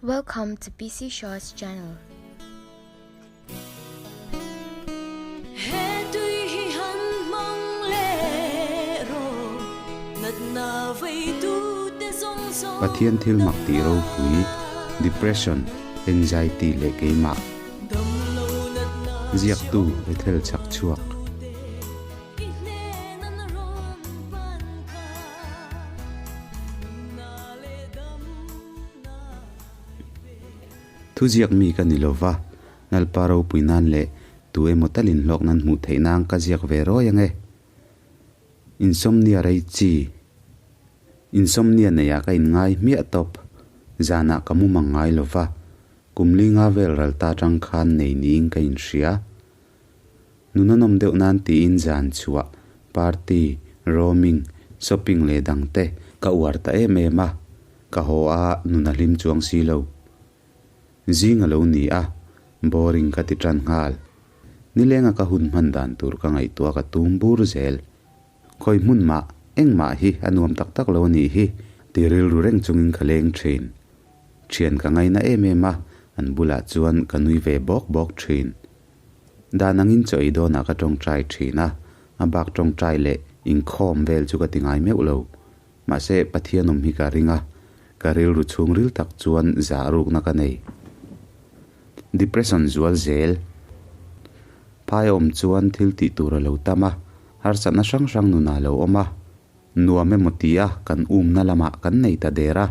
Welcome to PC Shaw's channel. Pathian thil mak tih ropui, depression, anxiety leh keimah. Ziaktu Ethel chak chhuak. Thuziak mi ka ni lova, Nalpa ropui nan leh tu emaw talin hlawk nan hmuh theih nan ka ziak ve rawi ange. Insomnia rei chi. Insomnia neiah ka inngai hmiah tawp. Zanah ka mu mang ngai lova, kum linga vel ral ta tang khan nei niin ka inhria. Nun a nawm deuh nan tiin zan chhuah, party, roaming, shopping leh dang te ka uar ta em em a, ka haw a nun a hlim chuang si lo. Zing a lo ni a, boring ka ti tan nghal. Nilenga ka hun hman dan tur ka ngaihtuah ka tum bur zel. Khawi hmun mah, engmah hi a nuam tak tak lo a nih hi ti rilru reng chungin ka leng thin. Thian ka ngaina em em a, an bulah chuan ka nui ve bawk bawk thin. Dan angin chaw ei dawnah ka tawngtai thin a, a bak tawngtai leh inkhawm vel chu ka ti ngai meuh lo. Mahse, Pathian awm hi ka ring a, ka rilru chhungril tak chuan zah rukna ka nei. Depression zual zel. Phai a awm chuan thil tih tur a lo tam a, harsatna hrang hrang nunah a lo awm a. Nuam emaw tia kan umna lamah kan nei ta der a.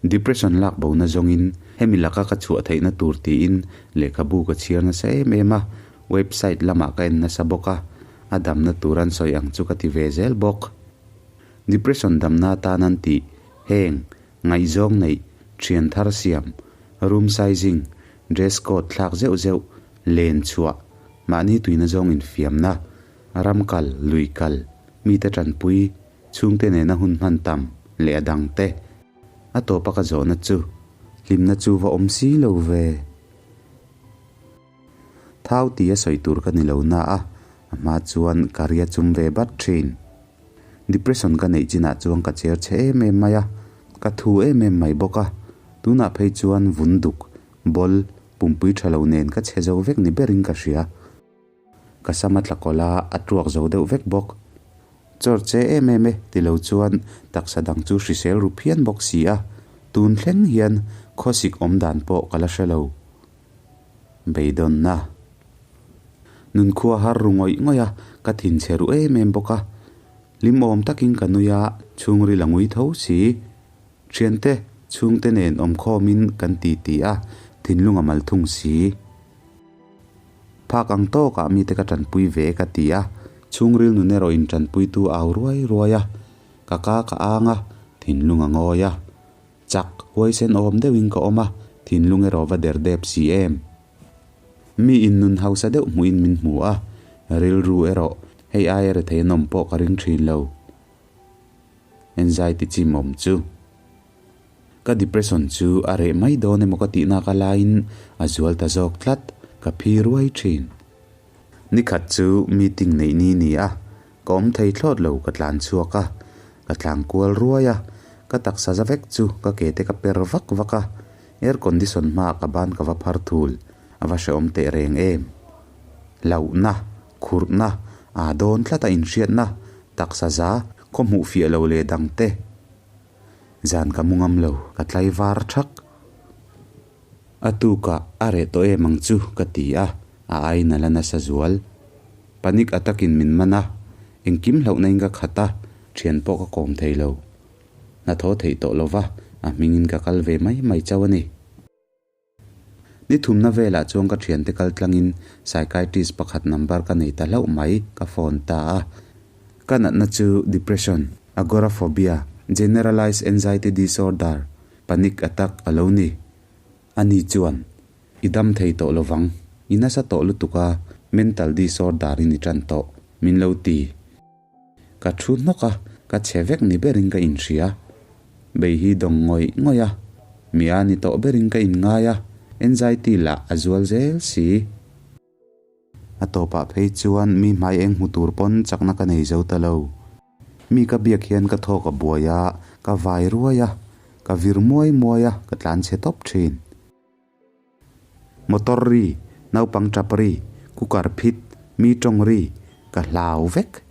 Depression lak bona zawngin hemi laka ka chhuah theihna tur tiin lehkhabu ka chhiar nasa em em a, website lamah ka en nasa bawk a, a damna tur an sawi ang chu ka ti ve zel bawk. Depression damna atan an tih heng, ngaihzawng neih, thian thar siam, room sizing, dress code thlak zeuh zeuh, len chhuah, mahni tuina zawng infiamna, ram kal, lui kal, mite tanpui, chhungte nena hun hman tam leh a dang te. A tawpa ka zawhna chu, hlimna chu va awm si lo ve. Thau tia sawi tur ka ni lo na a, a hma chuan ka ria chum ve bat thin. Depression ka neih chinah chuan ka cher chhe em em mai a, ka thu em em mai bawk a, tunah phei chuan vun duk, bawl, pumpui tha lo nen ka chhe zo vek ni berin ka hria. Ka sam a tla kawlh a, a tuak zo deuh vek bawk. Chawr che em em e ti lo chuan taksa dang chu hrisel ru phian bawk si a, tun thleng hian khawsik awm dan pawh ka la hre lo. Beidawnna. Nunkhua har ru ngawih ngawih a, ka thinchhe ru em em bawk a. Hlimawm takin ka nui a, chhungril a ngui tho si. Thiante, chhungte nen awmkhawmin kan titi a, thinlung a mal thung si. Phak ang tawkah mite ka tanpui ve ka ti a, chhungril nun erawh in tanpuitu au ruai ruai a, ka ka ka ang a, thinlung a ngawi a. Chak, huaisen awm deuhin ka awm a, thinlung erawh va der dep si em. Mi in nun hausa deuh hmuhin min hmu a, rilru erawh hei aia rethei an awm pawh ka ring thin lo. Anxiety chim awm chu. Ka depression chu a reh mai dawn emaw ka tih nak a laiin a zual ta zawk tlat, ka phi ruai thin. Nikhat chu meeting neih ni ni a, ka awm thei thlawt lo ka tlan chhuak a, ka tlang kual ruai a, ka taksa za vek chu ka ke te ka per vak vak a, air condition hmaah ka ban ka va phar thul, a va hrehawm teh reng em. Hlauhna, khurhna, aa dawn tlat a inhriatna, taksa za, khaw hmuh fiah lo leh dang te. Zan ka mu ngam lo, ka tlai var thak. A tukah a reh tawh em ang chu ka ti a, a aiin a la nasa zual. Panic attack in min man a, engkim hlauhna in ka khat a, thian pawh ka kawm thei lo. Hnathawh theih tawh lova, a hmingin ka kal ve mai mai chauh a ni. Ni thumna velah chuan ka thiante kal tlangin psychiatrist pakhat number ka nei ta hlauh mai, ka phone ta a. Ka natna chu depression, agoraphobia, generalized anxiety disorder, panic attack a lo ni. Ani chuan, I dam thei tawh lovang, i nasa tawh lutuk a, mental disorder in i tan tawh, min lo ti. Ka thu hnawk a, ka chhe vek ni berin ka inhria. Bei hi dawng ngawih ngawih a, mi a ni tawh berin ka inngai a, anxiety lah a zual zel si. A tawpah phei chuan mi hmai eng hmu tur pawn chakna ka nei zo ta lo. Mi ka biak hian ka thawk a buai a, ka vai ruai a. Ka vir muai muai a, ka tlan chhe tawp thin. Motor ri, naupang tap ri, cooker phit, mi tawng ri, ka hlau vek.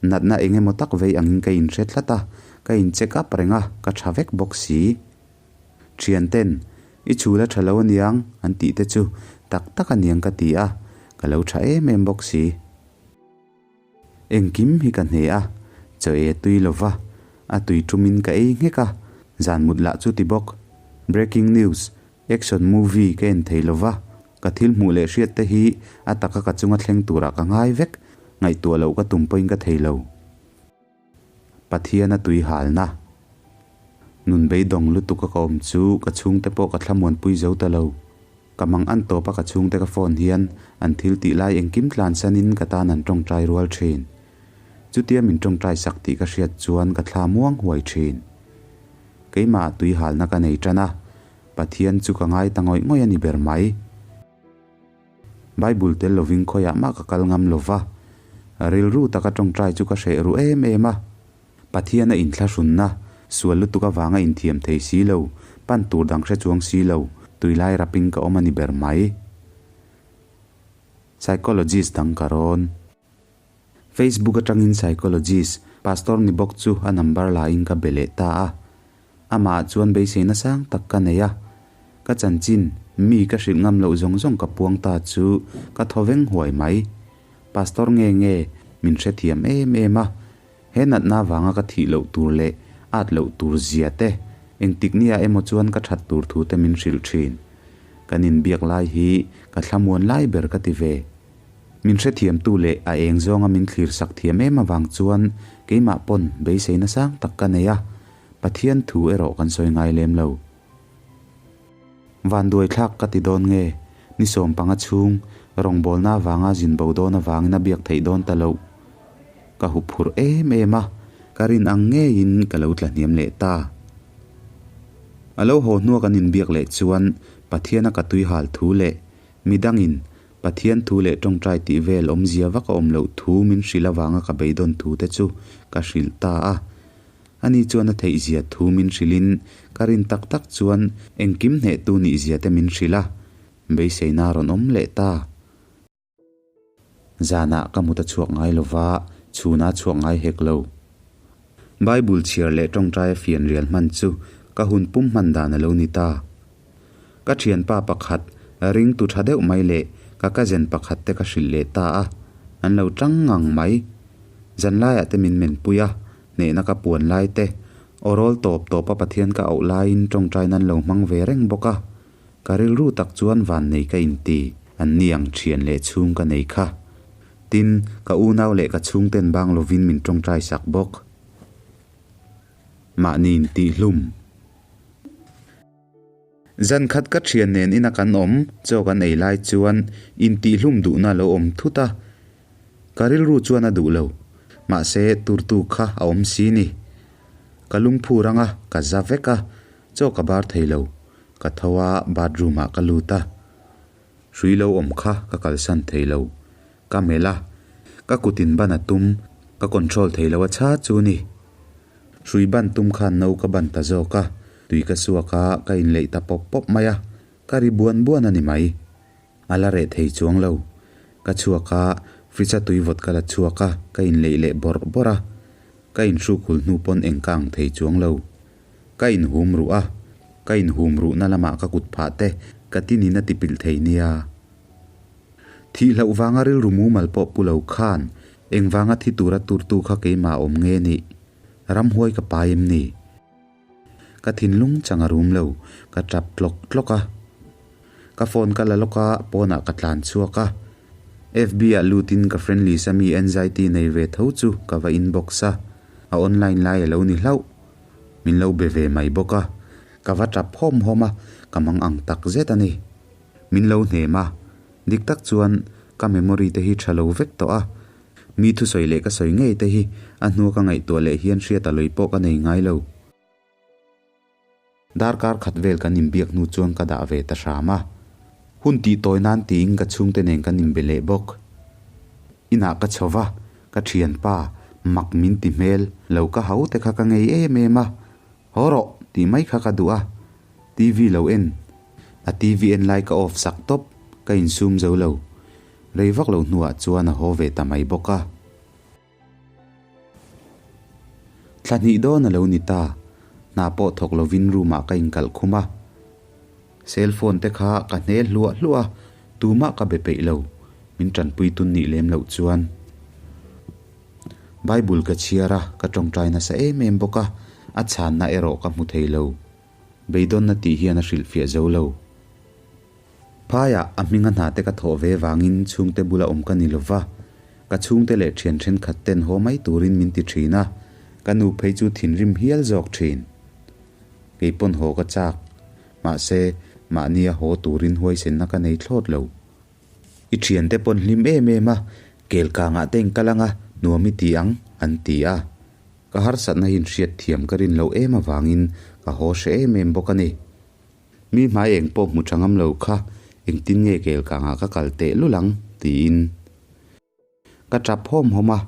Natna eng emaw tak vei angin ka inhre tlat a, ka in check up reng a, ka tha vek bawk si. Thian ten, I chhul a tha lo aniang an tih te chu tak tak aniang ka ti a, ka lo tha em em bawk si. Engkim hi ka hne a, chaw e tui lo va, a tui tumin ka ei nghek a, zan mut lah chu ti bawk. Breaking news, action movie ka en thei lo va, ka thil hmuh leh hriat te hi a taka ka chunga thleng turah ka ngai vek, ngaihtuah loh ka tum pawhin ka thei lo. Pathian a tui halna. Nun beidawng lutuk a ka awm chu ka chhungte pawh ka thlamuanpui zo ta lo. Ka mang an tawp a ka chhungte ka phone hian an thil tih lai engkim tlansanin ka tan an tawngtai rual thin. Chutia min tawngtai sak tih ka hriat chuan ka thla muang huai thin. Keimah tui halna ka nei tan a, Pathian chu ka ngai ta ngawih ngawih a ni ber mai. Bible tel lovin khawiah mah ka kal ngam lova, rilru taka tawngtai chu ka hreh ru em em a. Pathian a inthlahrunna, sual lutuk avanga inthiam thei si lo, pan tur dang hre chuang si lo, tuilai rapin ka awm a ni ber mai. Psychologist dang ka rawn. Facebook atangin psychologist, pastor ni bawk chu a number la in ka be leh ta a. Amah chuan beiseina sang tak ka nei a. Ka chanchin, mi ka hrilh ngam loh zawng zawng ka puang ta chu ka thaw veng huai mai. Pastor nge nge min hrethiam em em a. He natna vanga ka thih loh tur leh at loh tur zia te, engtik nia emaw chuan ka that tur thu te min hrilh thin. Kan inbiak lai hi ka thlamuan lai ber ka ti ve. Min hrethiamtu leh a eng zawnga min thlir sak thiam em avang chuan keimah pawn beiseina sang tak ka nei a, Pathian thu erawh kan sawi ngai lem lo. Vanduaithlak ka ti dawn nge? Ni 15 chhung rawngbawlna avanga zin bo dawn avangin a biak theih dawn ta loh. Ka hup phurh em em a, ka rin ang ngeiin ka lo tla hniam leh ta. A lo haw hnua kan inbiak leh chuan Pathiana ka tui hal thu leh midangin Pathian thu leh tawngtai tih vel awmzia vak a awm loh thu min hrilh avanga ka beidawn thu te chu ka hrilh ta a. Ani chuan a theihzia thu min hrilhin ka rin tak tak chuan engkim hnehtu nihzia te min hrilh a, beiseina a rawn awm leh ta. Zanah ka mut a chhuak ngai lo va, chhunah a chhuak ngai hek lo. Bible chhiar leh tawngtaia fianrial hman chu ka hun pum hman dan a lo ni ta. Ka thianpa pakhat ringtu tha deuh mai leh ka cousin pakhat te ka hrilh leh ta a, an lo tang ngang mai. Zanlaiah te min menpui a, hnehna ka puan lai te, aw rawl tawp tawp a Pathian ka auh laiin tawngtai nan lo hmang ve reng bawk a. Ka rilru tak chuan vannei ka inti, an ni ang thian leh chhung ka nei kha. Tin, ka unau leh ka chhungten bang lovin min tawngtai sak bawk. Mahni intihlum. Zan khat ka thian nen ina kan awm, chaw kan ei lai chuan intihlum duhna a lo awm thut a. Ka rilru chuan a duh lo, mahse turtu kha a awm si ni. Ka lungphu rang a, ka za vek a, chaw ka bar thei lo. Ka tho a, bathroom ah ka lut a. Hrui lo awm kha ka kalsan thei lo. Ka melh a, ka kutin ban a tum, ka control thei lo a chha chu ni. Hrui ban tum khan no ka ban ta zawk a, tui ka suak a, ka inleih ta pawp pawp mai a, ka ri buan buan a ni mai. A la reh thei chuang lo. Ka chhuak a, fridge a tui vawt ka la chhuak a, ka inleih leh bawrh bawrh a. Ka inhruk hul hnu pawn eng ka ang thei chuang lo. Ka inhum ruh a, ka inhum ruhna lamah ka kut phah te ka tinin a tipilh thei nia. Thih hlauh vanga rilru mumal pawh pu lo khan engvanga thi tura turtu kha keimah awm nge nih? Ramhuai ka pai em ni? Ka thinlung chang a rum lo, ka tap tlawk tlawk a. Ka phone ka la lawk a, pawnah ka tlan chhuak a. FB ah lutin ka friend list a mi anxiety nei ve tho chu ka va inbox a, a online lai a lo ni hlauh. Min lo be ve mai bawk a, ka va tap hawm hawm a, ka mang ang tak zet a ni. Min lo hnem a, dik tak chuan ka memory te hi tha lo vek tawh a, mi thusawi leh ka sawi ngei te hi a hnua ka ngaihtuah leh hian hriat a lawi pawh ka nei ngai lo. Darkar khat vel kan inbiak hnu chuan ka dah ve ta hram a, hun tih tawi nan tiin ka chhungte nen kan inbe leh bawk. Inah ka chho va, ka thianpa mak min ti hmel lo ka hau te kha ka ngei em em a, Haw rawh! tih mai kha ka duh a. TV lo en. A TV en lai ka off sak tawp, ka insum zo lo. Rei vak lo hnuah chuan a haw ve ta mai bawk a. Thla hnih dawn a lo ni ta, hna pawh thawk lovin room ah ka inkalh khum a. Cell phone te kha ka hne hluah hluah a, tumah ka be peih lo, min tanpui tun nih lem loh chuan. Bible ka chhiar a, ka tawngtai nasa em em bawk a, a chhanna erawh ka hmu thei lo. Beidawnna tih hian a hrilhfiah zo lo. Phaiah a hminga hna te ka thawh ve vangin chhungte bula awm ka ni lo va, ka chhungte leh thian thenkhat ten haw mai turin min ti thin a, ka nu phei chu thinrim hial zawk thin. Kei pawn haw ka chak, mahse mahnia haw turin huaisenna ka nei thlawt lo. I thiante pawn hlim em em a, kel kangah te in kal anga nuam i ti ang, an ti a. Ka harsatna hi inhriat thiam ka rin loh em avangin ka haw hreh em em bawk a ni. Mi hmai eng pawh hmu tha ngam lo kha engtin nge kel kangah ka kal teh lul ang? tiin ka tap hawm hawm a.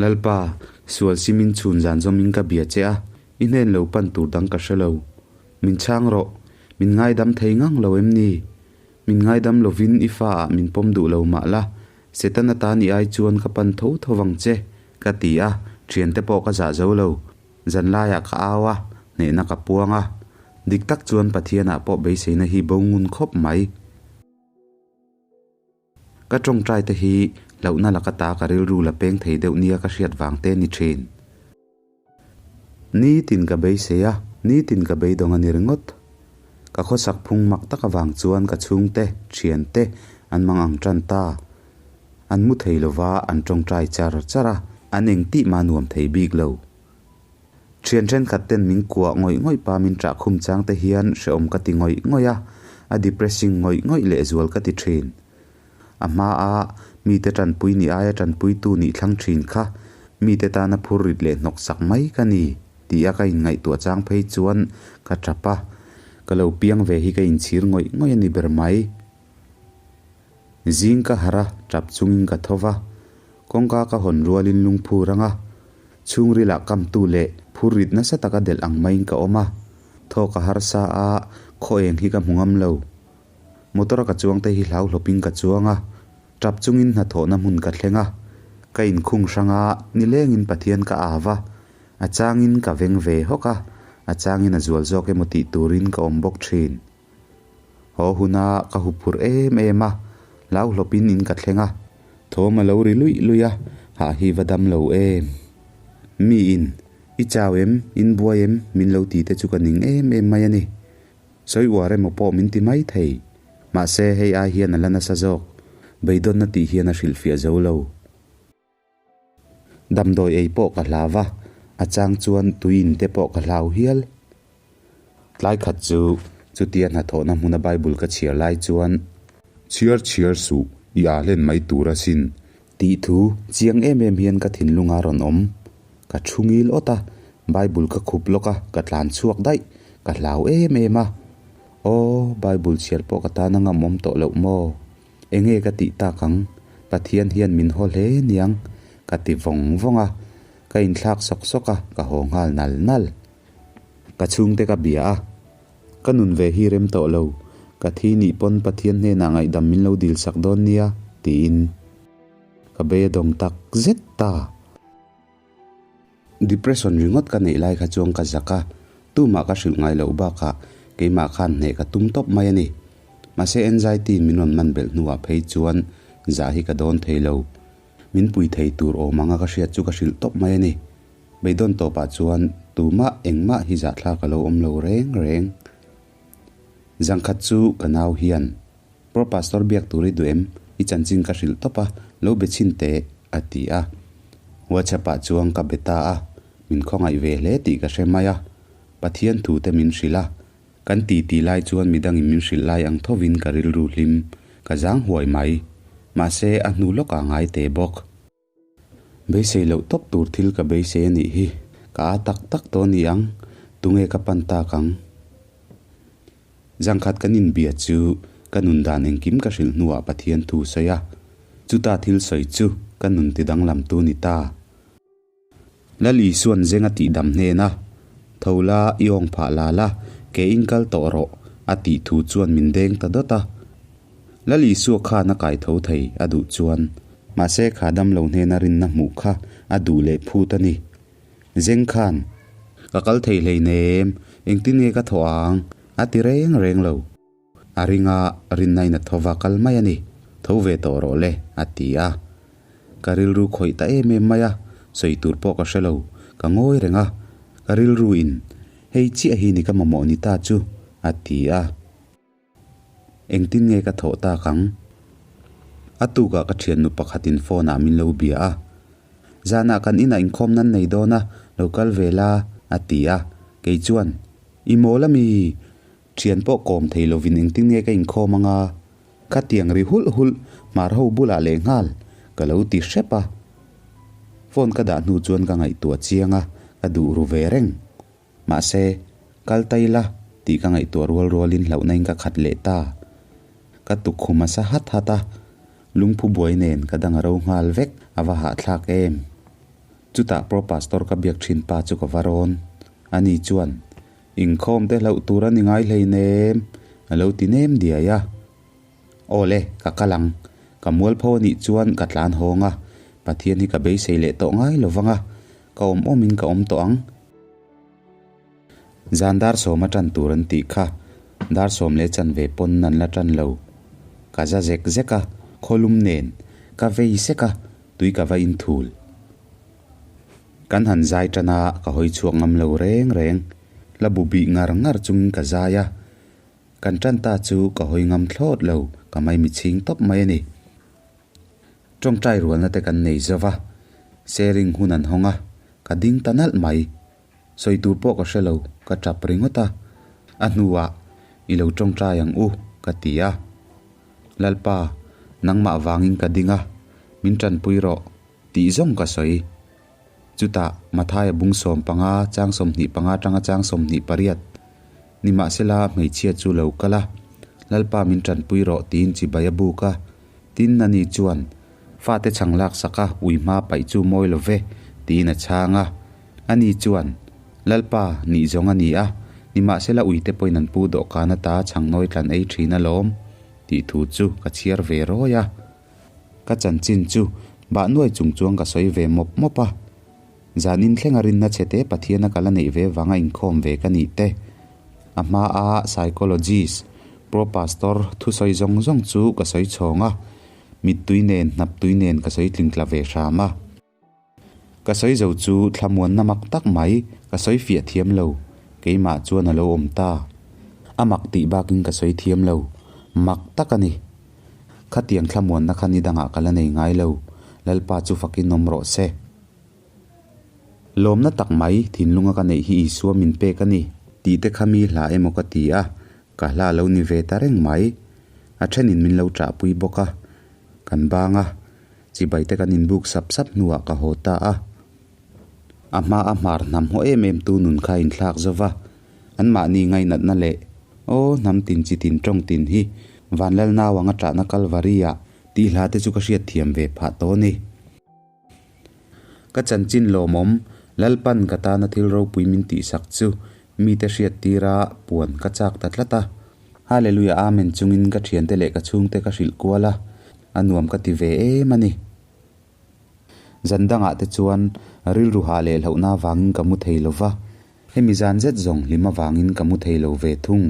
Lalpa, sual simin chhun zan zawmin ka bia che a, i hnen lo pan tur dang ka hre lo. Min chhang rawh, min ngaidam thei ngang lo em ni? Min ngaidam lovin i fa ah min pawm duh lo mah la, Setana tan i ai chuan ka pan tho tho vang che, ka ti a, thiante pawh ka zah zo lo. Zanlaiah ka au a, hnehna ka puang a. Dik tak chuan Pathianah pawh beiseina hi bo ngun khawp mai. Ka tawngtai te hi hlauhna laka ta ka rilru la peng thei deuh nia ka hriat vang te ni thin. Nitin ka beisei a, nitin ka beidawng a ni ringawt. Ka khawsak phung mak tak avang chuan ka chhungte, thiante an mang ang tan ta. An mu thei lova an tawngtai char char a, an engtih mah nuam thei bik lo. Thian thenkhat ten min kuah ngawih ngawih pa min ṭah khum chang te hian hrehawm ka ti ngawih ngawih a, a depressing ngawih ngawih lehzual ka ti thin. A hma a mite tanpui ni aia tanpuitu nih thlang thin kha mite tana phur rit leh hnawk sak mai ka ni tih a ka inngaihtuah chang phei chuan ka tap a, ka lo piang ve hi ka inchhir ngawih ngawih a ni ber mai. Zing ka harh a, tap chungin ka tho va, kawngka ka hawn rualin lungphur anga chhungrilah kamtu leh phur rit nasa taka delh ang maiin ka awm a, thawk a harsa a, khaw eng hi ka hmu ngam lo. Motor a ka chuang te hi hlauhlawpin ka chuang a, tap chungin hnathawhna hmun ka thleng a, ka inkhung hrang a, nilengin Pathian ka av a, a changin ka veng ve hawk a, a changin a zual zawk emaw tih turin ka awm bawk thin. Haw huna ka huphurh em em a, hlauhlawpin in ka thleng a, thawm a lo ri luih luih a, hah hi va dam lo em. Miin, I chau em, in buai em? min lo ti te chu ka ning em em mai a ni. Sawi uar emaw pawh min ti mai thei. Mahse, hei ai hian a la nasa zawk. Beidawnna tih hian a hrilhfiah zo lo. Damdawi ei pawh ka hlau va, a chang chuan tuiin te pawh ka hlau hial. Tlai khat chu chutia hnathawhna hmuna Bible ka chhiar lai chuan. Chhiar chhiar suh, i ah hlen mai tur asin. Tih thu chiang em em hian ka thinlung a rawn awm. Ka thu ngil awt a, Bible ka khup lawk a, ka tlan chhuak daih, ka hlau em em a. Aw, Bible chhiar pawh ka tan a ngamawm tawh loh maw? Enge ka tih tak ang? Pathian hian min haw hle niang, ka ti vawng vawng a. Ka inthlak sawk sawk a, ka haw nghal nal nal. Ka chhungte ka bia a, ka nun ve hi rem tawh lo, ka thi nih pawn Pathian hnenah ngaihdam min lo dil sak dawn nia, tiin ka bei a dawng tak zet ta. Depression ringawt ka neih lai kha chuan ka zak a, tumah ka hrilh ngai loh bakah keimah khan hneh ka tum tawp mai a ni. Mahse anxiety in min rawn man belh hnuah phei chuan zah hi ka dawn thei lo. Min pui thei tur awm anga ka hriat chu ka hrilh tawp mai a ni. Beidawn tawpah chuan tumah engmah hi zahthlak a lo awm lo reng reng. Zangkhat chu ka nau hian Pro Pastor biak tur i duh em? I chanchin ka hrilh tawp a, lo be chhin teh, a ti a. WhatsApp ah chuan ka be ta a, min khawngaih ve hle tih ka hre mai a. Pathian thu te min hrilh a, kan ti ti lai chuan midangin min hrilh lai ang thovin ka rilru hlim, ka zang huai mai. Mahse, a hnu lawkah ngai teh bawk. Beisei loh tawp tur thil ka beisei a nih hi. Ka a tak tak tawh ni ang, tunge ka pan tak ang? Zangkhat kan inbia chu ka nun dan engkim ka hrilh hnuah Pathian thu sawi a, chuta thil sawi chu ka nun ti danglam tu ni ta. Lal Isuan zenga tihdam hnena. Tho la, i awng phah la la, ke in kal tawh rawh, a tih thu chuan min deng ta dawt a. Lal Isua khan a kai tho thei a duh chuan. Mahse kha damlo hnena rinna hmuh kha a duh leh phut a ni. Zeng khan, Ka kal thei hleinem, engtin nge ka thawh ang? a ti reng reng lo. A ringa rinna in a tho va kal mai a ni. Tho ve tawh rawh le, a ti a. Ka rilru khawih ta em em mai a, sawi tur pawh ka hre lo. Ka ngawi reng a, ka rilru in, Hei chiah hi ni ka mamawh ni ta chu, a ti a. Engtin nge ka thawh tak ang? A tukah ka thiannu pakhatin phone ah min lo bia a. Zanah kan inah inkhawm nan nei dawn a, lo kal ve la, a ti a. Kei chuan, I mawl a mi? Thian pawh kawm thei lovin engtin nge ka inkhawm anga? Ka tiang ri hulh hulh hmar ho bulah lehnghal ka lo ti hrep a. Phone ka dah hnu chuan ka ngaihtuah chiang a, ka duh ru ve reng. Mahse, kal ta ila tih ka ngaihtuah rual rualin hlauhna in ka khat leh ta. Ka tukkhum a sa hat hat a, lungphu buai nen ka dang a ro nghal vek a va hahthlak em. Chutah Pro Pastor ka biak thin pa chu ka va rawn. Ani chuan Inkhawm te hlauh tur a ni ngai hleinem, a lo ti nem diai a. Aw le, ka kal ang. Ka mualpho a nih chuan ka tlan hawng a, Pathian hi ka beisei leh tawh ngai lo vang a, ka awm awmin ka awm tawh ang. Zan dar sawm a tan tur an tih kha, dar sawm leh chanve pawn an la tan lo. Ka za zek zek a, khawlum nen, ka vei sek a, tui ka va inthul. Kan han zai tan a, ka hawi chhuak ngam lo reng reng. La bu bih ngar ngar chungin ka zai a. Kan tan ta chu ka hawi ngam thlawt lo, ka maimi chhing tawp mai a ni. Tawngtai rualna te kan nei zo va, sharing hun an hawng a, ka ding ta nalh mai. Sawi tur pawh ka hre lo, ka tap ringawt a. A hnuah, I lo tawngtai ang u, ka ti a. Lalpa, nangmah vangin ka ding a, min tanpui rawh. Tih zawng ka sawi. Chutah, Mathaia bung 15, chang 25 atanga chang 28, Nimahsela, hmeichhia chu lo kal a, Lalpa min tanpui rawh tiin chibai a buk a. Tin, ani chuan, Fate chhang laksak a, ui hma paih chu mawi lo ve, tiin a chhang a. Ani chuan, Lalpa, nih zawng a ni a, nimahsela uite pawhin an pu dawhkan ata chhang nawi tlan ei thin alawm, tih thu chu ka chhiar ve rawi a. Ka chanchin chu bah nuai chung chuan ka sawi ve mawp mawp a. Zan inthleng a rinna chhe te Pathian a kal a neih ve vanga inkhawm ve ka nih te. A hma a psychologist, pro pastor thusawi zawng zawng chu ka sawi chhawng a. Mittui nen, hnaptui nen ka sawi tling tla ve hram a. Ka sawi zo chu thlamuanna mak tak mai ka sawi fiah thiam lo, keimah chuan a lo awm ta. A mak tih bakin ka sawi thiam lo, mak tak a ni. Khatiang thlamuanna kha ni dangah ka la nei ngai lo, Lalpa chu fakin awm rawh se. Lawmna tak mai thinlunga ka neih hi Isua min pek a ni. Tih te kha mi hla emaw ka ti a, ka hla a lo ni ve ta reng mai. A thenin min lo ṭahpui bawk a, kan bang a. Chibai te kan inbuk sap sap hnuah ka haw ta a. A hma a hmar hnam haw em em tu nun kha inthlak zo va, anmahni ngainatna leh aw hnam tin chi tin tawng tin hi Vanlal nau anga ṭahna Kalvari-ah tih hla te chu ka hriat thiam ve phah tawh a ni. Ka chanchin lawmawm, Lalpan ka tana thil ropui min tihsak chu mite hriat tira puan ka chak ta tlat a. Hallelujah Amen chungin ka thiante leh ka chhungte ka hrilh kual a. A nuam ka ti ve em a ni. Zan dangah te chuan rilru hah leh hlauhna avangin ka mu thei lo va, hemi zan zet zawng hlim avangin ka mu thei lo ve thung.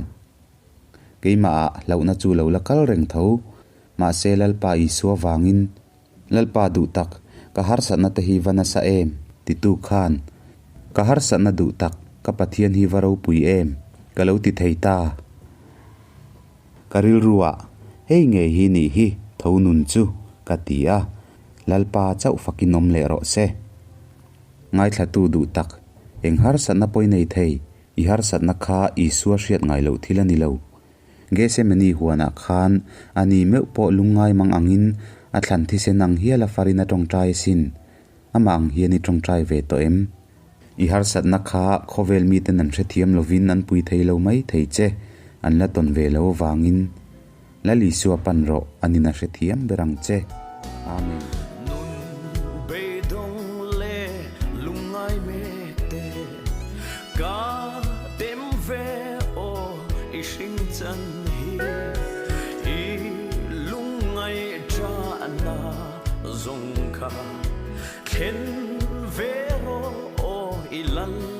Keimahah hlauhna chu lo la kal reng tho, mahse Lalpa Isua vangin, Lalpa duh tak, ka harsatna te hi va nasa em? titu khan, Ka harsatna duh tak, ka Pathian hi va ropui em? ka lo ti thei ta. Ka rilruah, Hei ngei hi nih hi, tho nun chu, ka ti a, Lalpa chauh fakin awm leh rawh se. Ngaithlatu duh tak, eng harsatna pawi nei thei, i harsatna kha Isua hriat ngai loh thil a ni lo. Gethsemane huanah khan a ni meuh pawh lungngai mang angin a thlan thisen ang hial a farin a tawngtai asin. Amah ang hian i tawngtai ve tawh em? I harsatna kha khawvel miten an hrethiam lovin an pui thei lo mai thei che, an la tawn ve lo avangin Lal Isua pan rawh an in a hrethiam ber ang che. Amen. Nun beidawng leh lungngai mek te ka. i hring chan hi i lungngai ṭahna zawng kha thlen ve rawh aw i lal.